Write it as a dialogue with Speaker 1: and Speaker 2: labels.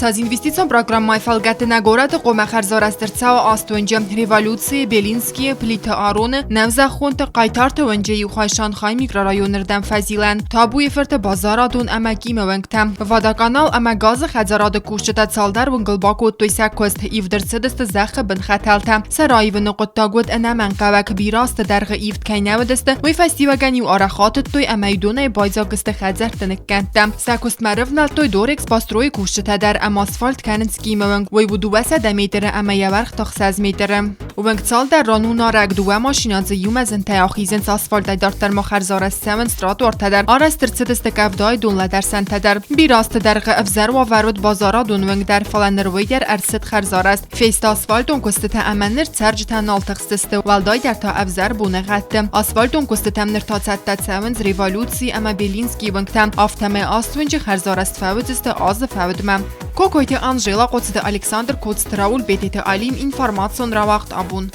Speaker 1: Ацаз инвестицион программӕйы фӕлгӕты нӕ горӕты хъомӕ хӕрзарӕзт ӕрцӕуы аст уынджы: Революцийы, Белинскийы, Плиты Ароны, Нӕузӕххонты, Хъайтарты уынджы иу хай Шанхай микрорайоны рдӕм фӕзилӕн, Табуйы фырты базарадон ӕмӕ Кимы уынгтӕ. Водоканал ӕмӕ газы хӕдзарады кусджытӕ цалдӕр уынгыл бакодтой сӕ куыст, ивд ӕрцыдысты зӕххы бын хӕтӕлтӕ. Сӕ раивыны хъуыддаг уыд ӕнӕмӕнгхъӕуӕг, бирӕ азты дӕргъы ивд кӕй нӕ уыдысты, уый фӕстиуӕгӕн-иу арӕх атыдтой ӕмӕ-иу донӕй байдзаг сты хӕдзӕртты ныккӕндтӕ. Сӕ куыстмӕ рывнӕлдтой Дорэкспостройы кусджытӕ дӕр ӕмӕ асфальт кӕнынц Кимы уынг. Уый у 200 метры ӕмӕ йӕ уӕрх та 6 метры. Уынг цалдӕр ран у нарӕг, дыууӕ машинӕ дзы иумӕ зынтӕй ахизынц асфальтӕй дарддӕр ма хӕрзарӕзт цӕуынц тротуартӕ дӕр, арӕзт ӕрцыдысты къӕвдайы донлӕдӕрсӕнтӕ дӕр. Бирӕ азты дӕргъы ӕвзӕр уавӕр уыд базарадон уынг дӕр, фӕлӕ ныр уый дӕр ӕрцыд хӕрзарӕзт. Фесты асфальтон куыстытӕ ӕмӕ ныр цӕрджытӕ нал тыхстысты, уӕлдайдӕр та ӕвзӕр боныгъӕдты. Асфальтон куыстытӕм ныр та цӕттӕ цӕуынц Революци ӕмӕ Белинскийы уынгтӕ, афтӕмӕй аст уынджы хӕрзарӕзт фӕуыдзысты азы фӕудмӕ. Кокойты Анжела, Хъоцыты Александр, Коцты Рауль, Бететы Алим, информацион рауагъд абон.